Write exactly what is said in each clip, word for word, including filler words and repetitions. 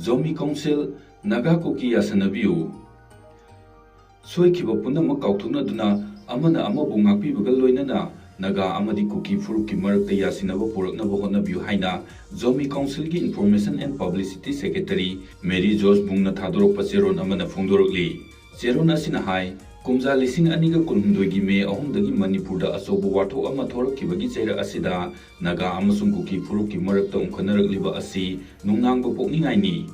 Zomi council, Naga ꯀꯨꯀꯤ ꯌꯥꯁꯟꯅꯕꯤꯌꯨ꯫ ꯁꯣꯏꯈꯤꯕ ꯄꯨꯝꯅꯃꯛ ꯀꯥꯎꯊꯣꯛꯅꯗꯨꯅ ꯑꯃꯅ ꯑꯃꯕꯨ ꯉꯥꯛꯄꯤꯕꯒ ꯂꯣꯏꯅꯅ ꯅꯥꯒꯥ ꯑꯃꯗꯤ ꯀꯨꯀꯤ ꯐꯨꯔꯨꯞꯀꯤ ꯃꯔꯛꯇ ꯌꯥꯁꯤꯟꯅꯕ ꯄꯨꯔꯛꯅꯕ ꯍꯣꯠꯅꯕꯤꯌꯨ ꯍꯥꯏꯅ ꯖꯣꯃꯤ ꯀꯥꯎꯟꯁꯤꯜꯒꯤ Information and Publicity Secretary Mary Jose ꯕꯨꯡꯅ ꯊꯥꯗꯣꯔꯛꯄ ꯆꯦꯔꯣꯜ ꯑꯃꯅ ꯐꯣꯡꯗꯣꯔꯛꯂꯤ꯫ ꯆꯦꯔꯣꯜ ꯑꯁꯤꯅ ꯍꯥꯏ, ꯀꯨꯝꯖꯥ ꯂꯤꯁꯤꯡ ꯑꯅꯤꯒ ꯀꯨꯟꯍꯨꯝꯗꯣꯏꯒꯤ ꯃꯦ ꯑꯍꯨꯝꯗꯒꯤ ꯃꯅꯤꯄꯨꯔꯗ ꯑꯆꯧꯕ ꯋꯥꯊꯣꯛ ꯑꯃ ꯊꯣꯔꯛꯈꯤꯕꯒꯤ ꯆꯩꯔꯛ ꯑꯁꯤꯗ ꯅꯥꯒꯥ ꯑꯃꯁꯨꯡ ꯀꯨꯀꯤ ꯐꯨꯔꯨꯞꯀꯤ ꯃꯔꯛꯇ ꯎꯪꯈꯠꯅꯔꯛꯂꯤꯕ ꯑꯁꯤ ꯅꯨꯡꯅꯥꯡꯕ ꯄꯣꯛꯅꯤꯡꯉꯥꯏꯅꯤ꯫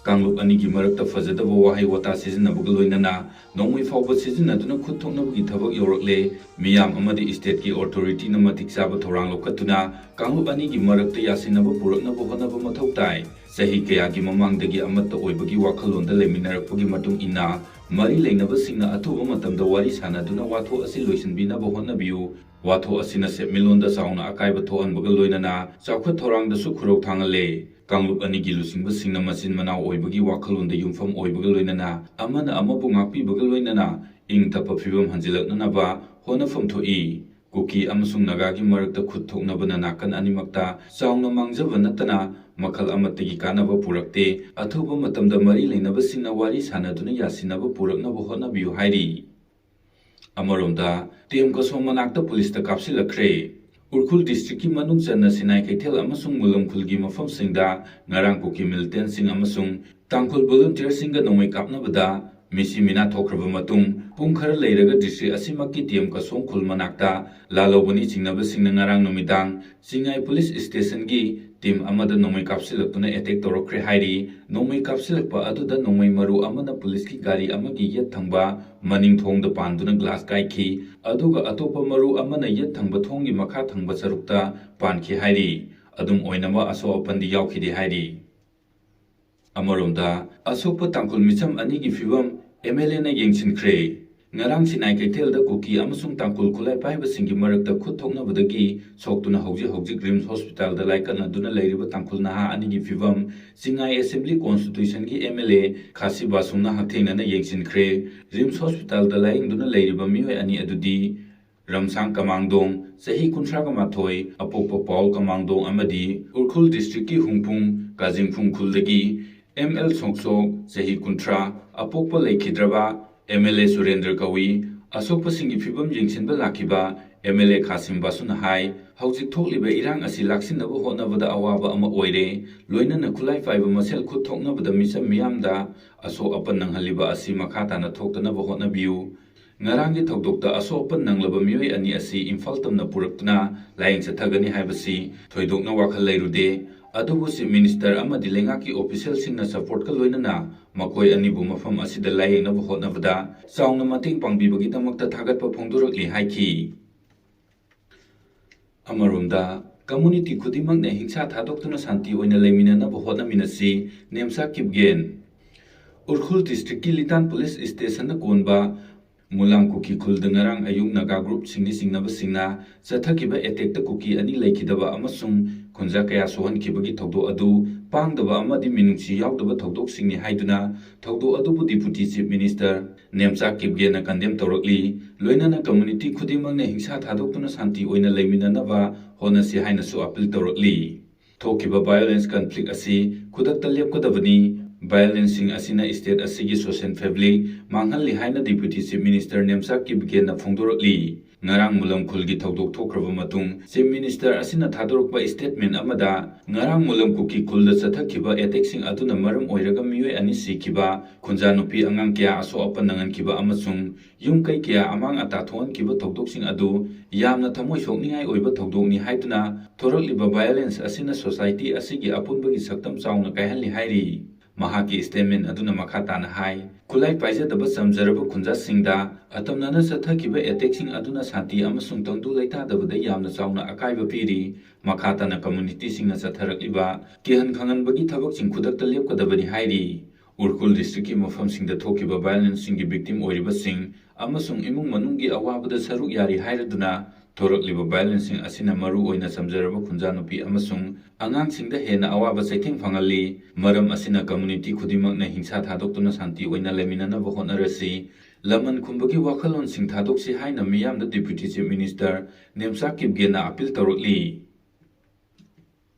ꯀꯥꯡꯂꯨꯞ ꯑꯅꯤꯒꯤ ꯃꯔꯛꯇ ꯐꯖꯗꯕ ꯋꯥꯍꯩ ꯋꯥꯇꯥ ꯁꯤꯖꯤꯟꯅꯕꯒ ꯂꯣꯏꯅꯅ ꯅꯣꯡꯃꯩ ꯐꯥꯎꯕ ꯁꯤꯖꯤꯟꯅꯗꯨꯅ ꯈꯨꯠ ꯊꯣꯛꯅꯕꯒꯤ ꯊꯕꯛ ꯌꯧꯔꯛꯂꯦ꯫ ꯃꯤꯌꯥꯝ ꯑꯃꯗꯤ stateꯀꯤ authorityꯅ ꯃꯇꯤꯛ ꯆꯥꯕ ꯊꯧꯔꯥꯡ ꯂꯧꯈꯠꯇꯨꯅ ꯀꯥꯡꯂꯨꯞ ꯑꯅꯤꯒꯤ ꯃꯔꯛꯇ ꯌꯥꯁꯤꯟꯅꯕ ꯄꯨꯔꯛꯅꯕ ꯍꯣꯠꯅꯕ ꯃꯊꯧ ꯇꯥꯏ꯫ ꯆꯍꯤ ꯀꯌꯥꯒꯤ ꯃꯃꯥꯡꯗꯒꯤ ꯑꯃꯠꯇ ꯑꯣꯏꯕꯒꯤ ꯋꯥꯈꯜꯂꯣꯟꯗ ꯂꯩꯃꯤꯟꯅꯔꯛꯄꯒꯤ ꯃꯇꯨꯡ ꯏꯟꯅ, ꯃꯔꯤ ꯂꯩꯅꯕꯁꯤꯡꯅ ꯑꯊꯨꯕ ꯃꯇꯝꯗ ꯋꯥꯔꯤ ꯁꯥꯅꯗꯨꯅ ꯋꯥꯊꯣꯛ ꯑꯁꯤ ꯂꯣꯏꯁꯤꯟꯕꯤꯅꯕ ꯍꯣꯠꯅꯕꯤꯌꯨ꯫ ꯋꯥꯊꯣꯛ ꯑꯁꯤꯅ ꯁꯦꯟꯃꯤꯠꯂꯣꯟꯗ ꯆꯥꯎꯅ ꯑꯀꯥꯏꯕ ꯊꯣꯛꯍꯟꯕꯒ ꯂꯣꯏꯅꯅ ꯆꯥꯎꯈꯠ ꯊꯧꯔꯥꯡꯗꯁꯨ ꯈꯨꯔꯧ ꯊꯥꯡꯍꯜꯂꯦ꯫ ꯀꯥꯡꯂꯨꯞ ꯑꯅꯤꯒꯤ ꯂꯨꯆꯤꯡꯕꯁꯤꯡꯅ ꯃꯆꯤꯟ ꯃꯅꯥꯎ ꯑꯣꯏꯕꯒꯤ ꯋꯥꯈꯜꯂꯣꯟꯗ ꯌꯨꯝꯐꯝ ꯑꯣꯏꯕꯒ ꯂꯣꯏꯅꯅ ꯑꯃꯅ ꯑꯃꯕꯨ ꯉꯥꯛꯄꯤꯕꯒ ꯂꯣꯏꯅꯅ ꯏꯪ ꯇꯞꯄ ꯐꯤꯕꯝ ꯍꯟꯖꯤꯜꯂꯛꯅꯅꯕ ꯍꯣꯠꯅꯐꯝ ꯊꯣꯛꯏ꯫ ꯀꯨꯀꯤ ꯑꯃꯁꯨꯡ ꯅꯥꯒꯥꯒꯤ ꯃꯔꯛꯇ ꯈꯨꯠ ꯊꯣꯛꯅꯕꯅ ꯅꯥꯀꯟ ꯑꯅꯤꯃꯛꯇ ꯆꯥꯎꯅ ꯃꯥꯡꯖꯕ ꯅꯠꯇꯅ ꯃꯈꯜ ꯑꯃꯠꯇꯒꯤ ꯀꯥꯟꯅꯕ ꯄꯨꯔꯛꯇꯦ꯫ ꯑꯊꯨꯕ ꯃꯇꯝꯗ ꯃꯔꯤ ꯂꯩꯅꯕꯁꯤꯡꯅ ꯋꯥꯔꯤ ꯁꯥꯅꯗꯨꯅ ꯌꯥꯁꯤꯟꯅꯕ ꯄꯨꯔꯛꯅꯕ ꯍꯣꯠꯅꯕꯤꯌꯨ ꯍꯥꯏꯔꯤ꯫ ꯑꯃꯔꯣꯝꯗ, ꯇꯦꯝ ꯀꯁꯣ ꯃꯅꯥꯛꯇ ꯄꯨꯂꯤꯁꯇ ꯀꯥꯞꯁꯤꯜꯂꯛꯈ꯭ꯔꯦ꯫ ꯎꯈ꯭ꯔꯨꯜ districtꯀꯤ ꯃꯅꯨꯡ ꯆꯟꯅ ꯁꯤꯅꯥꯏ ꯀꯩꯊꯦꯜ ꯑꯃꯁꯨꯡ ꯃꯨꯂꯝ ꯈꯨꯜꯒꯤ ꯃꯐꯝꯁꯤꯡꯗ ꯉꯔꯥꯡ ꯀꯨꯀꯤ militantꯁꯤꯡ ꯑꯃꯁꯨꯡ ꯇꯥꯡꯈꯨꯜ volunteerꯁꯤꯡꯒ ꯅꯣꯡꯃꯩ ꯀꯥꯞꯅꯕꯗ ꯃꯤꯁꯤ ꯃꯤꯅꯥ ꯊꯣꯛꯈ꯭ꯔꯕ ꯃꯇꯨꯡ, ꯄꯨꯡ ꯈꯔ ꯂꯩꯔꯒ district ꯑꯁꯤꯃꯛꯀꯤ ꯇꯦꯝ ꯀꯁꯣꯡ ꯈꯨꯜ ꯃꯅꯥꯛꯇ ꯂꯥꯂꯧꯕꯅꯤ ꯆꯤꯡꯅꯕꯁꯤꯡꯅ ꯉꯔꯥꯡ ꯅꯨꯃꯤꯗꯥꯡ ꯆꯤꯡꯉꯥꯏ police stationꯒꯤ team ꯑꯃꯗ ꯅꯣꯡꯃꯩ ꯀꯥꯞꯁꯤꯜꯂꯛꯇꯨꯅ attack ꯇꯧꯔꯛꯈ꯭ꯔꯦ ꯍꯥꯏꯔꯤ꯫ ꯅꯣꯡꯃꯩ ꯀꯥꯞꯁꯤꯜꯂꯛꯄ ꯑꯗꯨꯗ ꯅꯣꯡꯃꯩ ꯃꯔꯨ ꯑꯃꯅ ꯄꯨꯂꯤꯁꯀꯤ ꯒꯥꯔꯤ ꯑꯃꯒꯤ ꯌꯦꯠ ꯊꯪꯕ ꯃꯅꯤꯡ ꯊꯣꯡꯗ ꯄꯥꯟꯗꯨꯅ glass ꯀꯥꯏꯈꯤ, ꯑꯗꯨꯒ ꯑꯇꯣꯞꯄ ꯃꯔꯨ ꯑꯃꯅ ꯌꯦꯠ ꯊꯪꯕ ꯊꯣꯡꯒꯤ ꯃꯈꯥ ꯊꯪꯕ ꯁꯔꯨꯛꯇ ꯄꯥꯟꯈꯤ ꯍꯥꯏꯔꯤ꯫ ꯑꯗꯨꯝ ꯑꯣꯏꯅꯃꯛ ꯑꯁꯣꯛ ꯑꯄꯟꯗꯤ ꯌꯥꯎꯈꯤꯗꯦ ꯍꯥꯏꯔꯤ꯫ ꯑꯃꯔꯣꯝꯗ, ꯑꯁꯣꯛꯄ ꯇꯥꯡꯈꯨꯜ ꯃꯤꯆꯝ ꯑꯅꯤꯒꯤ ꯐꯤꯕꯝ MLAꯅ ꯌꯦꯡꯁꯤꯟꯈ꯭ꯔꯦ꯫ ꯉꯔꯥꯡ ꯁꯤꯅꯥꯏ ꯀꯩꯊꯦꯜꯗ ꯀꯨꯀꯤ ꯑꯃꯁꯨꯡ ꯇꯥꯡꯈꯨꯜ ꯈꯨꯠꯂꯥꯏ ꯄꯥꯏꯕꯁꯤꯡꯒꯤ ꯃꯔꯛꯇ ꯈꯨꯠ ꯊꯣꯛꯅꯕꯗꯒꯤ ꯁꯣꯛꯇꯨꯅ ꯍꯧꯖꯤꯛ ꯍꯧꯖꯤꯛ RIMS hospitalꯗ ꯂꯥꯏꯀꯠꯅꯗꯨꯅ ꯂꯩꯔꯤꯕ ꯇꯥꯡꯈꯨꯜ ꯅꯍꯥ ꯑꯅꯤꯒꯤ ꯐꯤꯕꯝ ꯆꯤꯡꯉꯥꯏ Assembly constituencyꯒꯤ MLA ꯈꯥꯁꯤ ꯕꯥꯁꯨꯅ ꯍꯛꯊꯦꯡꯅꯅ ꯌꯦꯡꯁꯤꯟꯈ꯭ꯔꯦ꯫ RIMS hospitalꯗ ꯂꯥꯌꯦꯡꯗꯨꯅ ꯂꯩꯔꯤꯕ ꯃꯤꯑꯣꯏ ꯑꯅꯤ ꯑꯗꯨꯗꯤ ꯔꯝꯁꯥꯡ ꯀꯃꯥꯡꯗꯣꯡ, ꯆꯍꯤ ꯀꯨꯟꯊ꯭ꯔꯥꯒ ꯃꯥꯊꯣꯏ, ꯑꯄꯣꯛꯄ ꯄꯥꯎꯜ ꯀꯃꯥꯡꯗꯣꯡ ꯑꯃꯗꯤ ꯎꯈ꯭ꯔꯨꯜ districtꯀꯤ ꯍꯨꯡꯐꯨꯡ ꯀꯥꯖꯤꯡꯐꯨꯡ ꯈꯨꯜꯗꯒꯤ ꯑꯦꯝ ꯑꯦꯜ ꯁꯣꯡꯆꯣꯛ, ꯆꯍꯤ ꯀꯨꯟꯊ꯭ꯔꯥ, ꯑꯄꯣꯛꯄ ꯂꯩꯈꯤꯗ꯭ꯔꯕ ꯑꯦꯝ ꯑꯦꯜ ꯑꯦ ꯁꯨꯔꯦꯟꯗ꯭ꯔ ꯀꯧꯏ꯫ ꯑꯁꯣꯛꯄꯁꯤꯡꯒꯤ ꯐꯤꯕꯝ ꯌꯦꯡꯁꯤꯟꯕ ꯂꯥꯛꯈꯤꯕ ꯑꯦꯝ ꯑꯦꯜ ꯑꯦ ꯈꯥꯁꯤꯝ ꯕꯥꯁꯨꯅ ꯍꯥꯏ, ꯍꯧꯖꯤꯛ ꯊꯣꯛꯂꯤꯕ ꯏꯔꯥꯡ ꯑꯁꯤ ꯂꯥꯛꯁꯤꯟꯅꯕ ꯍꯣꯠꯅꯕꯗ ꯑꯋꯥꯕ ꯑꯃ ꯑꯣꯏꯔꯦ꯫ ꯂꯣꯏꯅꯅ ꯈꯨꯠꯂꯥꯏ ꯄꯥꯏꯕ ꯃꯁꯦꯜ ꯈꯨꯠ ꯊꯣꯛꯅꯕꯗ ꯃꯤꯆꯝ ꯃꯤꯌꯥꯝꯗ ꯑꯁꯣꯛ ꯑꯄꯟ ꯅꯪꯍꯜꯂꯤꯕ ꯑꯁꯤ ꯃꯈꯥ ꯇꯥꯅ ꯊꯣꯛꯇꯅꯕ ꯍꯣꯠꯅꯕꯤꯌꯨ꯫ ꯉꯔꯥꯡꯒꯤ ꯊꯧꯗꯣꯛꯇ ꯑꯁꯣꯛ ꯑꯄꯟ ꯅꯪꯂꯕ ꯃꯤꯑꯣꯏ ꯑꯅꯤ ꯑꯁꯤ ꯏꯝꯐꯥꯜ ꯇꯝꯅ ꯄꯨꯔꯛꯇꯨꯅ ꯂꯥꯌꯦꯡ ꯆꯠꯊꯒꯅꯤ ꯍꯥꯏꯕꯁꯤ ꯊꯣꯏꯗꯣꯛꯅ ꯋꯥꯈꯜ ꯂꯩꯔꯨꯗꯦ꯫ ꯑꯗꯨꯕꯨ ꯆꯤꯐ ꯃꯤꯅꯤꯁꯇꯔ ꯑꯃꯗꯤ ꯂꯩꯉꯥꯛꯀꯤ ꯑꯣꯐꯤꯁꯤꯌꯦꯜꯁꯤꯡꯅ ꯁꯄꯣꯔꯠꯀ ꯂꯣꯏꯅꯅ ꯃꯈꯣꯏ ꯑꯅꯤꯕꯨ ꯃꯐꯝ ꯑꯁꯤꯗ ꯂꯥꯌꯦꯡꯅꯕ ꯍꯣꯠꯅꯕꯗ ꯆꯥꯎꯅ ꯃꯇꯦꯡ ꯄꯥꯡꯕꯤꯕꯒꯤꯗꯃꯛꯇ ꯊꯥꯒꯠꯄ ꯐꯣꯡꯗꯣꯔꯛꯂꯤ ꯍꯥꯏꯈꯤ꯫ ꯑꯃꯔꯣꯝꯗ, ꯀꯝꯃꯨꯅꯤꯇꯤ ꯈꯨꯗꯤꯡꯃꯛꯅ ꯍꯤꯡꯁꯥ ꯊꯥꯗꯣꯛꯇꯨꯅ ꯁꯥꯟꯇꯤ ꯑꯣꯏꯅ ꯂꯩꯃꯤꯟꯅꯅꯕ ꯍꯣꯠꯅꯃꯤꯟꯅꯁꯤ, ꯅꯦꯝꯆꯥ ꯀꯤꯞꯒꯦꯟ꯫ ꯎꯈ꯭ꯔꯨꯜ ꯗꯤꯁꯇ꯭ꯔꯤꯛꯀꯤ ꯂꯤꯇꯥꯟ ꯄꯨꯂꯤꯁ ꯁ꯭ꯇꯦꯁꯟꯗ ꯀꯣꯟꯕ ꯃꯨꯂꯥꯝ ꯀꯨꯀꯤ ꯈꯨꯜꯗ ꯉꯔꯥꯡ ꯑꯌꯨꯛ ꯅꯥꯒꯥ ꯒ꯭ꯔꯨꯞꯁꯤꯡꯒꯤ ꯆꯤꯡꯅꯕꯁꯤꯡꯅ ꯆꯠꯊꯈꯤꯕ ꯑꯦꯇꯦꯛꯇ ꯀꯨꯀꯤ ꯑꯅꯤ ꯂꯩꯈꯤꯗꯕ ꯑꯃꯁꯨꯡ ꯈꯨꯟꯖꯥ ꯀꯌꯥ ꯁꯣꯛꯍꯟꯈꯤꯕꯒꯤ ꯊꯧꯗꯣꯛ ꯑꯗꯨ ꯄꯥꯡꯗꯕ ꯑꯃꯗꯤ ꯃꯤꯅꯨꯡꯁꯤ ꯌꯥꯎꯗꯕ ꯊꯧꯗꯣꯛꯁꯤꯡꯅꯤ ꯍꯥꯏꯗꯨꯅ ꯊꯧꯗꯣꯛ ꯑꯗꯨꯕꯨ deputy chief minister Nemcha ꯀꯤꯞꯒꯦꯟꯅ condemn ꯇꯧꯔꯛꯂꯤ꯫ ꯂꯣꯏꯅꯅ ꯀꯝꯃꯨꯅꯤꯇꯤ ꯈꯨꯗꯤꯡꯃꯛꯅ ꯍꯤꯡꯁꯥ ꯊꯥꯗꯣꯛꯇꯨꯅ ꯁꯥꯟꯇꯤ ꯑꯣꯏꯅ ꯂꯩꯃꯤꯟꯅꯅꯕ ꯍꯣꯠꯅꯁꯤ ꯍꯥꯏꯅꯁꯨ ꯑꯄꯤꯜ ꯇꯧꯔꯛꯂꯤ꯫ ꯊꯣꯛꯈꯤꯕ ꯚꯥꯏꯑꯣꯂꯦꯟꯁ ꯀꯟꯐ꯭ꯂꯤꯛ ꯑꯁꯤ ꯈꯨꯗꯛꯇ ꯂꯦꯞꯀꯗꯕꯅꯤ꯫ ꯚꯥꯏꯑꯣꯂꯦꯟꯁꯁꯤꯡ ꯑꯁꯤꯅ ꯁ꯭ꯇꯦꯠ ꯑꯁꯤꯒꯤ ꯁꯣꯁꯤꯌꯦꯜ ꯐꯦꯕ꯭ꯔꯤꯛ ꯃꯥꯡꯍꯜꯂꯤ ꯍꯥꯏꯅ ꯗꯤꯄ꯭ꯌꯨꯇꯤ ꯆꯤꯐ ꯃꯤꯅꯤꯁꯇꯔ ꯅꯦꯝꯆꯥ ꯀꯤꯞꯒꯦꯟꯅ ꯐꯣꯡꯗꯣꯔꯛꯂꯤ꯫ ꯉꯔꯥꯡ ꯃꯨꯂꯝ ꯈꯨꯜꯒꯤ ꯊꯧꯗꯣꯛ ꯊꯣꯛꯈ꯭ꯔꯕ ꯃꯇꯨꯡ ꯆꯤꯐ ꯃꯤꯅꯤꯁꯇꯔ ꯑꯁꯤꯅ ꯊꯥꯗꯣꯔꯛꯄ ꯁ꯭ꯇꯦꯠꯃꯦꯟ ꯑꯃꯗ, ꯉꯔꯥꯡ ꯃꯨꯂꯝ ꯀꯨꯀꯤ ꯈꯨꯜꯗ ꯆꯠꯊꯈꯤꯕ ꯑꯦꯇꯦꯛꯁꯤꯡ ꯑꯗꯨꯅ ꯃꯔꯝ ꯑꯣꯏꯔꯒ ꯃꯤꯑꯣꯏ ꯑꯅꯤ ꯁꯤꯈꯤꯕ, ꯈꯨꯟꯖꯥ ꯅꯨꯄꯤ ꯑꯉꯥꯡ ꯀꯌꯥ ꯑꯁꯣꯛ ꯑꯄꯟ ꯅꯪꯍꯟꯈꯤꯕ ꯑꯃꯁꯨꯡ ꯌꯨꯝ ꯀꯩ ꯀꯌꯥ ꯑꯃꯥꯡ ꯑꯇꯥ ꯊꯣꯛꯍꯟꯈꯤꯕ ꯊꯧꯗꯣꯛꯁꯤꯡ ꯑꯗꯨ ꯌꯥꯝꯅ ꯊꯃꯣꯏ ꯁꯣꯛꯅꯤꯡꯉꯥꯏ ꯑꯣꯏꯕ ꯊꯧꯗꯣꯛꯅꯤ ꯍꯥꯏꯗꯨꯅ ꯊꯣꯔꯛꯂꯤꯕ ꯚꯥꯏꯑꯣꯂꯦꯟꯁ ꯑꯁꯤꯅ ꯁꯣꯁꯥꯏꯇꯤ ꯑꯁꯤꯒꯤ ꯑꯄꯨꯟꯕꯒꯤ ꯁꯛꯇꯝ ꯆꯥꯎꯅ ꯀꯥꯏꯍꯜꯂꯤ ꯍꯥꯏꯔꯤ꯫ ꯃꯍꯥꯛꯀꯤ ꯁ꯭ꯇꯦꯠꯃꯦꯟ ꯑꯗꯨꯅ ꯃꯈꯥ ꯇꯥꯅ ꯍꯥꯏ, ꯈꯨꯠꯂꯥꯏ ꯄꯥꯏꯖꯗꯕ ꯆꯝꯖꯔꯕ ꯈꯨꯟꯖꯥꯁꯤꯡꯗ ꯑꯇꯝꯅꯅ ꯆꯠꯊꯈꯤꯕ ꯑꯦꯇꯦꯛꯁꯤꯡ ꯑꯗꯨꯅ ꯁꯥꯟꯇꯤ ꯑꯃꯁꯨꯡ ꯇꯪꯗꯨ ꯂꯩꯇꯥꯗꯕꯗ ꯌꯥꯝꯅ ꯆꯥꯎꯅ ꯑꯀꯥꯏꯕ ꯄꯤꯔꯤ꯫ ꯃꯈꯥ ꯇꯥꯅ ꯀꯝꯃꯨꯅꯤꯇꯤꯁꯤꯡꯅ ꯆꯠꯊꯔꯛꯂꯤꯕ ꯀꯤꯍꯟ ꯈꯪꯍꯟꯕꯒꯤ ꯊꯕꯛꯁꯤꯡ ꯈꯨꯗꯛꯇ ꯂꯦꯞꯀꯗꯕꯅꯤ ꯍꯥꯏꯔꯤ꯫ ꯎꯈ꯭ꯔꯨꯜ ꯗꯤꯁꯇ꯭ꯔꯤꯛꯀꯤ ꯃꯐꯝꯁꯤꯡꯗ ꯊꯣꯛꯈꯤꯕ ꯚꯥꯏꯑꯣꯂꯦꯟꯁꯁꯤꯡꯒꯤ ꯚꯤꯛꯇꯤꯝ ꯑꯣꯏꯔꯤꯕꯁꯤꯡ ꯑꯃꯁꯨꯡ ꯏꯃꯨꯡ ꯃꯅꯨꯡꯒꯤ ꯑꯋꯥꯕꯗ ꯁꯔꯨꯛ ꯌꯥꯔꯤ ꯍꯥꯏꯔꯗꯨꯅ ꯊꯣꯔꯛꯂꯤꯕ ꯚꯥꯏꯑꯣꯂꯦꯟꯁꯁꯤꯡ ꯑꯁꯤꯅ ꯃꯔꯨ ꯑꯣꯏꯅ ꯆꯝꯖꯔꯕ ꯈꯨꯟꯖꯥ ꯅꯨꯄꯤ ꯑꯃꯁꯨꯡ ꯑꯉꯥꯡꯁꯤꯡꯗ ꯍꯦꯟꯅ ꯑꯋꯥꯕ ꯆꯩꯊꯦꯡ ꯐꯪꯍꯜꯂꯤ꯫ ꯃꯔꯝ ꯑꯁꯤꯅ ꯀꯝꯃ꯭ꯌꯨꯅꯤꯇꯤ ꯈꯨꯗꯤꯡꯃꯛꯅ ꯍꯤꯡꯁꯥ ꯊꯥꯗꯣꯛꯇꯨꯅ ꯁꯥꯟꯇꯤ ꯑꯣꯏꯅ ꯂꯩꯃꯤꯟꯅꯅꯕ ꯍꯣꯠꯅꯔꯁꯤ꯫ ꯂꯃꯟ ꯈꯨꯝꯕꯒꯤ ꯋꯥꯈꯜꯂꯣꯟꯁꯤꯡ ꯊꯥꯗꯣꯛꯁꯤ ꯍꯥꯏꯅ ꯃꯤꯌꯥꯝꯗ deputy chief minister Nemcha ꯀꯤꯞꯒꯦꯟꯅ appeal ꯇꯧꯔꯛꯂꯤ꯫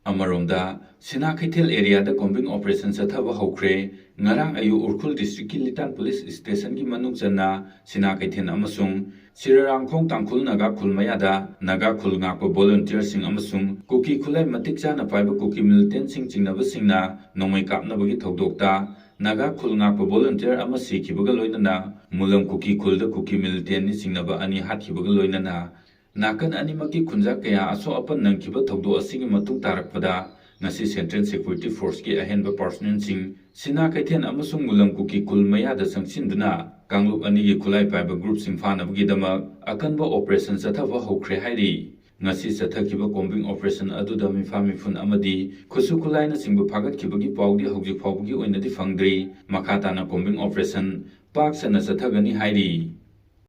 ꯑꯃꯔꯣꯝꯗ, ꯁꯤꯅꯥ ꯀꯩꯊꯦꯜ ꯑꯦꯔꯤꯌꯥꯗ ꯀꯣꯝꯕꯤꯡ ꯑꯣꯄꯔꯦꯁꯟ ꯆꯠꯊꯕ ꯍꯧꯈ꯭ꯔꯦ꯫ ꯉꯔꯥꯡ ꯑꯌꯨꯛ ꯎꯈ꯭ꯔꯨꯜ ꯗꯤꯁꯇ꯭ꯔꯤꯛꯀꯤ ꯂꯤꯇꯥꯟ ꯄꯨꯂꯤꯁ ꯁ꯭ꯇꯦꯁꯟꯒꯤ ꯃꯅꯨꯡ ꯆꯟꯅ ꯁꯤꯅꯥ ꯀꯩꯊꯦꯜ ꯑꯃꯁꯨꯡ ꯁꯤꯔꯥꯔꯥꯡꯈꯣꯡ ꯇꯥꯡꯈꯨꯜ ꯅꯥꯒꯥ ꯈꯨꯜ ꯃꯌꯥꯗ ꯅꯥꯒꯥ ꯈꯨꯜ ꯉꯥꯛꯄ ꯚꯣꯂꯨꯟꯇꯤꯌꯔꯁꯤꯡ ꯑꯃꯁꯨꯡ ꯀꯨꯀꯤ ꯈꯨꯠꯂꯥꯏ ꯃꯇꯤꯛ ꯆꯥꯅ ꯄꯥꯏꯕ ꯀꯨꯀꯤ ꯃꯤꯂꯤꯇꯦꯟꯠꯁꯤꯡ ꯆꯤꯡꯅꯕꯁꯤꯡꯅ ꯅꯣꯡꯃꯩ ꯀꯥꯞꯅꯕꯒꯤ ꯊꯧꯗꯣꯛꯇ ꯅꯥꯒꯥ ꯈꯨꯜ ꯉꯥꯛꯄ ꯚꯣꯂꯨꯟꯇꯤꯌꯔ ꯑꯃ ꯁꯤꯈꯤꯕꯒ ꯂꯣꯏꯅꯅ ꯃꯨꯂꯝ ꯀꯨꯀꯤ ꯈꯨꯜꯗ ꯀꯨꯀꯤ ꯃꯤꯂꯤꯇꯦꯟꯠꯅꯤ ꯆꯤꯡꯅꯕ ꯑꯅꯤ ꯍꯥꯠꯈꯤꯕꯒ ꯂꯣꯏꯅꯅ ꯅꯥꯀꯟ ꯑꯅꯤꯃꯛꯀꯤ ꯈꯨꯟꯖꯥ ꯀꯌꯥ ꯑꯁꯣꯛ ꯑꯄꯟ ꯅꯪꯈꯤꯕ ꯊꯧꯗꯣꯛ ꯑꯁꯤꯒꯤ ꯃꯇꯨꯡ ꯇꯥꯔꯛꯄꯗ ꯉꯁꯤ ꯁꯦꯟꯇ꯭ꯔꯦꯜ ꯁꯦꯀ꯭ꯌꯨꯔꯤꯇꯤ ꯐꯣꯔꯁꯀꯤ ꯑꯍꯦꯟꯕ ꯄꯥꯔꯁꯣꯅꯦꯜꯁꯤꯡ ꯁꯤꯅꯥ ꯀꯩꯊꯦꯜ ꯑꯃꯁꯨꯡ ꯃꯨꯂꯝ ꯀꯨꯀꯤ ꯈꯨꯜ ꯃꯌꯥꯗ ꯆꯪꯁꯤꯟꯗꯨꯅ ꯀꯥꯡꯂꯨꯞ ꯑꯅꯤꯒꯤ ꯈꯨꯠꯂꯥꯏ ꯄꯥꯏꯕ ꯒ꯭ꯔꯨꯞꯁꯤꯡ ꯐꯥꯅꯕꯒꯤꯗꯃꯛ ꯑꯀꯟꯕ ꯑꯣꯄꯔꯦꯁꯟ ꯆꯠꯊꯕ ꯍꯧꯈ꯭ꯔꯦ ꯍꯥꯏꯔꯤ꯫ ꯉꯁꯤ ꯆꯠꯊꯈꯤꯕ ꯀꯣꯝꯕꯤꯡ ꯑꯣꯄꯔꯦꯁꯟ ꯑꯗꯨꯗ ꯃꯤꯐꯥ ꯃꯤꯐꯨꯟ ꯑꯃꯗꯤ ꯈꯨꯠꯁꯨ ꯈꯨꯠꯂꯥꯏꯅꯆꯤꯡꯕ ꯐꯥꯒꯠꯈꯤꯕꯒꯤ ꯄꯥꯎꯗꯤ ꯍꯧꯖꯤꯛ ꯐꯥꯎꯕꯒꯤ ꯑꯣꯏꯅꯗꯤ ꯐꯪꯗ꯭ꯔꯤ꯫ ꯃꯈꯥ ꯇꯥꯅ ꯀꯣꯝꯕꯤꯡ ꯑꯣꯄꯔꯦꯁꯟ ꯄꯥꯛ ꯁꯟꯅ ꯆꯠꯊꯒꯅꯤ ꯍꯥꯏꯔꯤ꯫